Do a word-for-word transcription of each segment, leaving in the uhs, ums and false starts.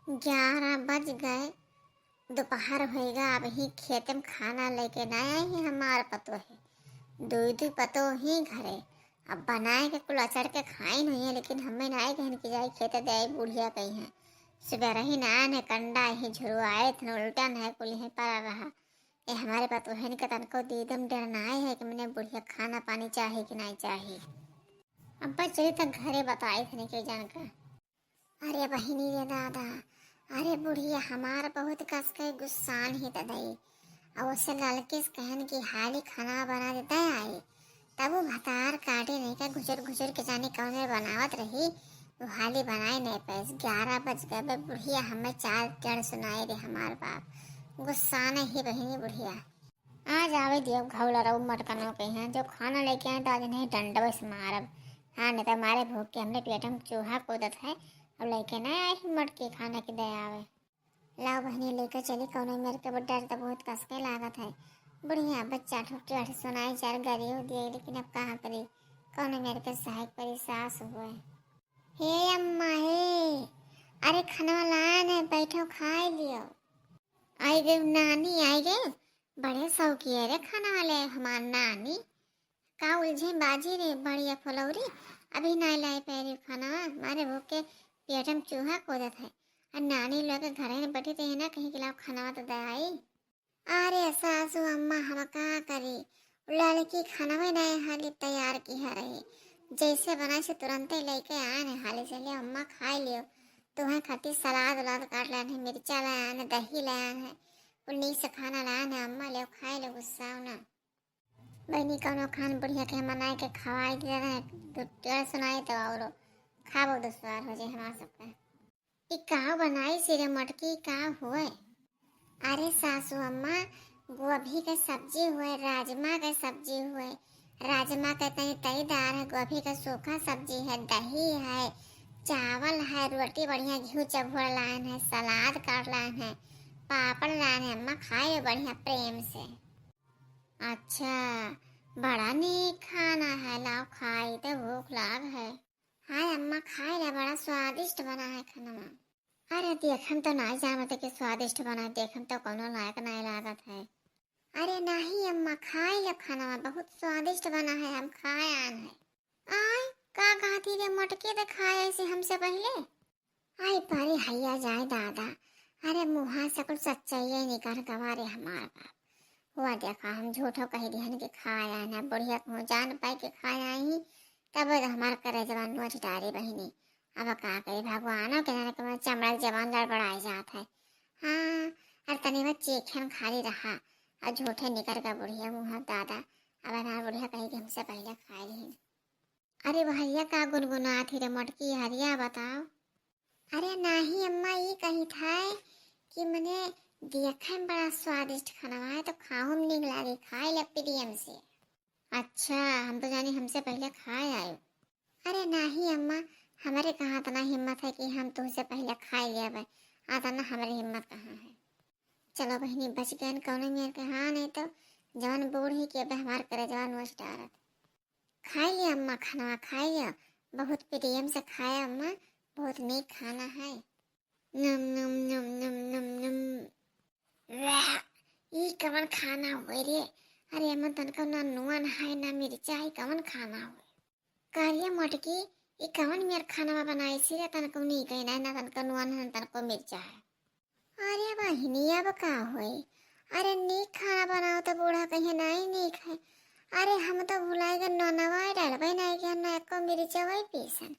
ग्यारह बज गए, दोपहर होइगा, अबहीं खेते में खाना लेके ना आई है हमार पतोह है। दुइ दुइ पतोह ही घरे, अब बनाए के कुल अचर के खाइन हुई है, लेकिन हमें ना आई कहन कि जाई खेते दे आई बुढ़िया कही है। सुबह रही ना आने कंडा ही झुरवाए थन उल्टन है कुल ही पड़ा रहा। ए हमारे पतोहन के तनको दीदम डर ना आए है कि मने बुढ़िया खाना पानी चाही कि नहीं चाही। अब चली तक घरे बताई थने के जान का। अरे बहिनी रे दादा, अरे बुढ़िया हमार बहुत कस के गुस्सान ही ददई। और उसे ललके से कहन कि हाली खाना बना देता है आई। तब वो भतार काटे नहीं का घुचुर घुचुर के जाने कौन में बनावत रही, वो हाली बनाए नहीं पैस। ग्यारह बज गए बे बुढ़िया, हमें चार जड़ सुनाए रे हमार बाप। गुस्सान ही बहिनी बुढ़िया। आज आवे दियो घौला रहू मटकनों के यहाँ, जो खाना लेके आए तो आज नहीं डंडवे से मारब। हाँ, नहीं तो मारे भूख के हमने पेट में चूहा कूदत है, अब लेके नहीं आए ही मटकी खाने की दे आवे। लाओ बहिनी, लेके चली, कौनो मेर के डर तो बहुत कस के लागत है। बुढ़िया बच्चा ठुक टेढ़ सुनाई चार गरी हो दिए, लेकिन अब कहाँ करी, कौनो मेर के सहायक परी सास हुए। हे अम्मा हे, अरे खनवा लान है, बैठो खाए लियो। आई गई नानी, आई गई। बड़े शौकी है रे खाना वाले हमार नानी। का उलझे बाजी रे बढ़िया फुलौरी, अभी नाई लाई पैरी खाना, मारे भूख के पेट में चूहा कूदत है। और नानी लोग के घरे में बैठी रही ना, कहीं के लाओ खाना तो दे आई। अरे सासू अम्मा, हम का करी, लड़की खाना में नहीं हाली तैयार की है रही। जैसे बनाए से तुरंते लेके आए हैं हाली से, ले अम्मा खाए लियो। तुम्हें खातिर सलाद उलाद काट लाए हैं, मिर्चा लाए हैं, दही लाए हैं, कुल नीक से खाना लाए हैं अम्मा, ले खाए लो, गुस्साओ ना। बहिनी कौनो खान बुढ़िया के मनाए के खवाई दे रहे, दो टेढ़ सुनाई तो और खाबो दुश्वार हो जाए हमार सबका। ई का बनाई सी रे मटकी, का हुए? अरे सासू अम्मा, गोभी के सब्जी हुए, राजमा के सब्जी हुए। राजमा के तनी तरीदार है, गोभी के सूखा सब्जी है, दही है, चावल है, रोटी बढ़िया घी चभोर लान है, सलाद काट लान है, पापड़ लान है। अम्मा खाए बढ़िया प्रेम से। अच्छा, बड़ा नीक खाना है, लाओ खाई तो भूख लाग है। हाय अम्मा, खाए ला बड़ा स्वादिष्ट बना है खाना। अरे देखम तो नाई जानत है कि स्वादिष्ट बना है, देखम तो कौनो लायक नाई लागत है। अरे नाही अम्मा, खाए ला खाना बहुत स्वादिष्ट बना है, हम खाए आन है। आय, का कहती रे मोटकी, तो खाए ऐसे हमसे पहले? आई पारी हैया जाए दादा, अरे मुँहा से कुल सच्चाई निकाल गवा रे हमार बाप। हुआ देखा हम झूठो कह दिहन कि खाए आए ना, बुढ़िया कहूँ जान पाए कि खाए आई ही, तब तो हमार करेजवा नोच डारी बहिनी। अब का करी, भगवानो के जाने के चमड़ा के जवान लड़बड़ाए जात है। हाँ, अरे तनी बस चीखे में खाली रहा, और झूठे निकल का बुढ़िया मुँह दादा। अब हमार बुढ़िया कही कि हमसे पहले खाए रही। अरे भैया का गुनगुनात ही रे मोटकी हरिया बताओ। अरे नाही अम्मा, ई कही था कि मने देखे में बड़ा स्वादिष्ट खाना है, तो खाहू में नीक लागे, खाए ले प्रेम से। अच्छा, हम तो जानी हमसे पहले खाए आयो। अरे नाही अम्मा, हमारे कहाँ इतना हिम्मत है कि हम तुमसे पहले खाए लेबे, आता ना हमारे हिम्मत कहाँ है। चलो बहिनी, बच गए कौनो मेर के, हाँ नहीं तो जवन बूढ़ ही के अब हमार करेजवा नोच डारत। खाई लिया अम्मा खानवा, खाई लिया, बहुत प्रेम से खाया अम्मा, बहुत नीक खाना है। नम नम नम नम नम नम। वाह, ई कवन खाना हुए रे? अरे एमन तनको ना नून है ना मिर्चा है, कवन खाना हुए? करिया मोटकी, ई कवन मेर खानवा बनाई सी रे? तनको नीक है ना, ना तनको नून है ना तनको मिर्चा है। अरे बहिनी, अब का होई? अरे नीक खाना बनाओ तो बूढ़ा कहिए नहीं नीक है। अरे हम तो भुलाई गए, ननवा डालबे नहीं के, ना एको मिर्चवा पीसन।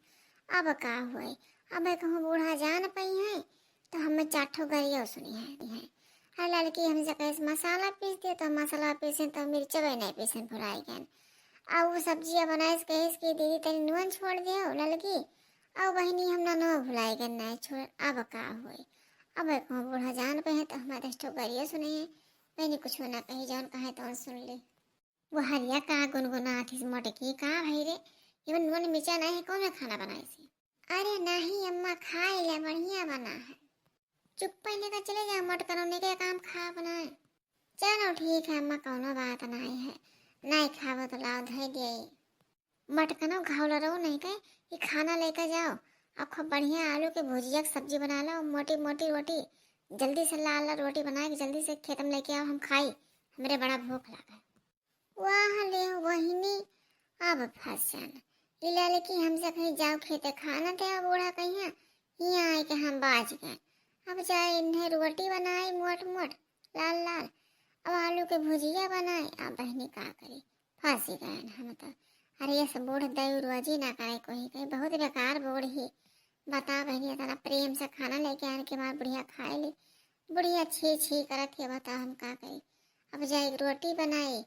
अब का होई? अब कहूँ बूढ़ा जान पई है तो हमें चार ठो गरियो सुनी है। अरे लड़की हमसे कहे मसाला पीस दे तो मसाला पीसे तो मिर्चवे नहीं पीसन, भुलाई गए। अब वो सब्जिया बनाए से कहे कि दीदी तनी नून छोड़ दे लड़की, अब बहिनी हम ननवा भुलाई गए नहीं छोड़। अब का होई? अब कहूँ बूढ़ा जान पे है तो हमारे दस ठो गरियो सुने है। बहिनी कुछ ना कही, जौन कहे तौन सुन ले। वो हरिया का गुनगुनात हिस मोटकी, का भाई रे, इवन नून मिर्चा नहीं है, कौन खाना बनाई सी? अरे नहीं अम्मा, खाई ले, बढ़िया बना है। चुप पहले का चले जाओ, मटकनों ने के काम खा बनाए। चलो ठीक है अम्मा, कौनो बात नहीं है, नहीं खाबो तो लाओ धर दे। मटकनो घावला रहो नहीं कहे कि खाना लेकर जाओ, और खूब बढ़िया आलू के भुजिया के सब्जी बना लो, मोटी मोटी रोटी, जल्दी से लाल लाल रोटी बना के जल्दी से खेत में लेके आओ, हम खाई, हमरे बड़ा भूख लागे। वाह ले बहिनी, अब फंसन। ई ललकी हमसे कहीं जाओ खेते खाना दे, अब बूढ़ा कहिया हियाँ आए के हम बाज गए। अब जाए इन्हें रोटी बनाई मोट मोट लाल लाल, अब आलू के भुजिया बनाई, अब बहिनी का करी, फंसी गए हम तो। अरे ये सब बूढ़ दई रोजी ना करे कोई कहीं, बहुत बेकार बूढ़ ही। बता बहिनी, इतना प्रेम से खाना लेके आने के बाद बुढ़िया खाए ली, बुढ़िया छी छी करत है, बता हम का करी। अब जाए रोटी बनाई,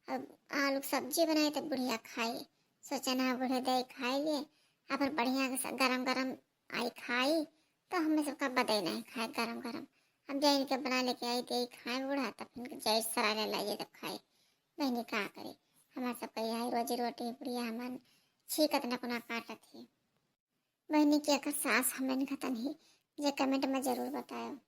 अब आलू के सब्जी बनाई, तब बुढ़िया खाई। सोचे ना बूढ़े दई खाए लिए, अब बढ़िया के स-, गरम गरम आई खाई, तो हमें सबका बदे नहीं खाए गरम गरम। अब जाए इनके बना लेके आई दे खाए बूढ़ा, तब इनके जाए सराय ले लाइए तब खाए। बहिनी का करे, हमार सबका यही रोजी रोटी बुढ़िया हमार छीकत न कोना काटत ही। बहिनी के एकर सास हमन खतन ही, जे comment में जरूर बतायो।